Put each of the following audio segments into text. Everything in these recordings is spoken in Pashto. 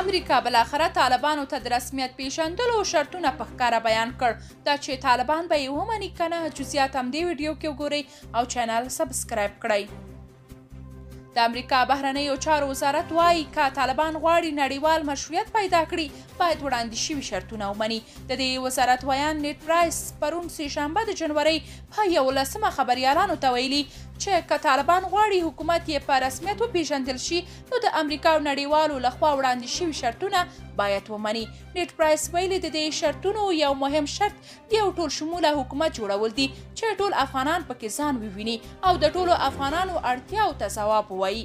امریکا بالاخره طالبانو ته د رسمیت پیژندلو شرطونه په ښکاره بیان کړ. دا چې طالبان به یې ومني که نه، جزئیات همدې ویډیو کې وګورئ او چینل سبسکرایب کړئ. د امریکا بهرنیو چارو وزارت وايي، که طالبان غواړي نړیوال مشروعیت پیدا کړي، باید وړاندې شوي شرطونه ومني. د دې وزارت ویاند نیټ پرایس پرون سېشنبه د جنورۍ په 11مه خبریالانو ته ویلي چې که طالبان غواړي حکومت یې په رسمیت وپیژندل شي، نو د امریکا او نړیوالو لخوا وړاندې شوي شرطونه باید ومني. نیټ پرایس ویلي، د دې شرطونو یو مهم شرط د یو ټول شموله حکومت جوړول دي چې ټول افغانان پکې ځان وویني او د ټولو افغانانو اړتیاو ته ځواب ووایي.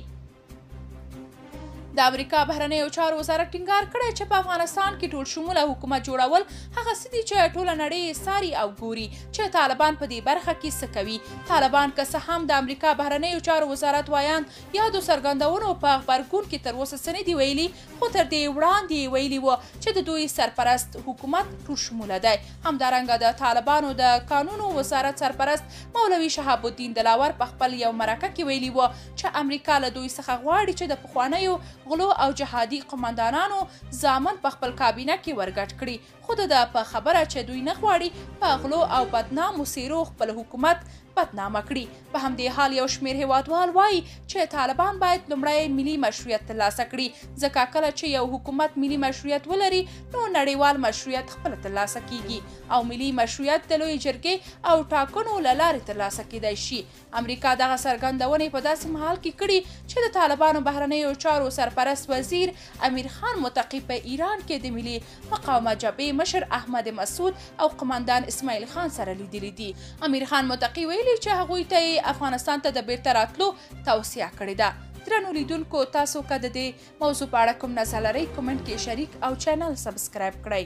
د امریکا بهرنیو چارو وزارت ټینګار کړی چې په افغانستان کې ټول شموله حکومت جوړول هغه څه دي چې ټوله نړۍ یې څاري او ګوري چې طالبان په دې برخه کې څه کوي. طالبان که څه هم د امریکا بهرنیو چارو وزارت ویاند یادو څرګندونو په غبرګون کې تر اوسه څه نه دي ویلي، خو تر دې وړاندې یې ویلي و چې د دوی سرپرست حکومت ټول شموله دی. همدارنګه د طالبانو د کانونو وزارت سرپرست مولوي شهاب الدین دلاور په خپل یو مرکه کې ویلي و چې امریکا له دوی څخه غواړي چې د پخوانیو غلو او جهادي قومندانانو زامن په خپل کابینه کې ورګډ کړي، خو د ده په خبره چې دوی نه غواړي په غلو او بدنامو څېرو خپل حکومت بدنامه کړي. په همدې حال یو شمېر هېوادوال وايي چې طالبان باید لومړی ملي مشروعیت ترلاسه کړي، ځکه کله چې یو حکومت ملي مشروعیت ولري نو نړیوال مشروعیت خپله ترلاسه کیږي، او ملي مشروعیت د لویې جرګې او ټاکنو له لارې ترلاسه کیدای شي. امریکا دغه څرګندونې په داسې مهال کې کړي چې د طالبانو بهرنیو چارو سرپرست وزیر امیر خان متقي په ایران کې د ملي مقاومت جبهې مشر احمد مسعود او قومندان اسماعیل خان سره لیدلي دي. امیر خان متقي ویلي چې هغوی ته یې افغانستان ته د بیرته راتلو توصیه کړې ده. درنو لیدونکو، تاسو که د دې موضوع په اړه کوم نظر لرئ، کومنټ کې شریک او چینل سبسکرایب کړئ.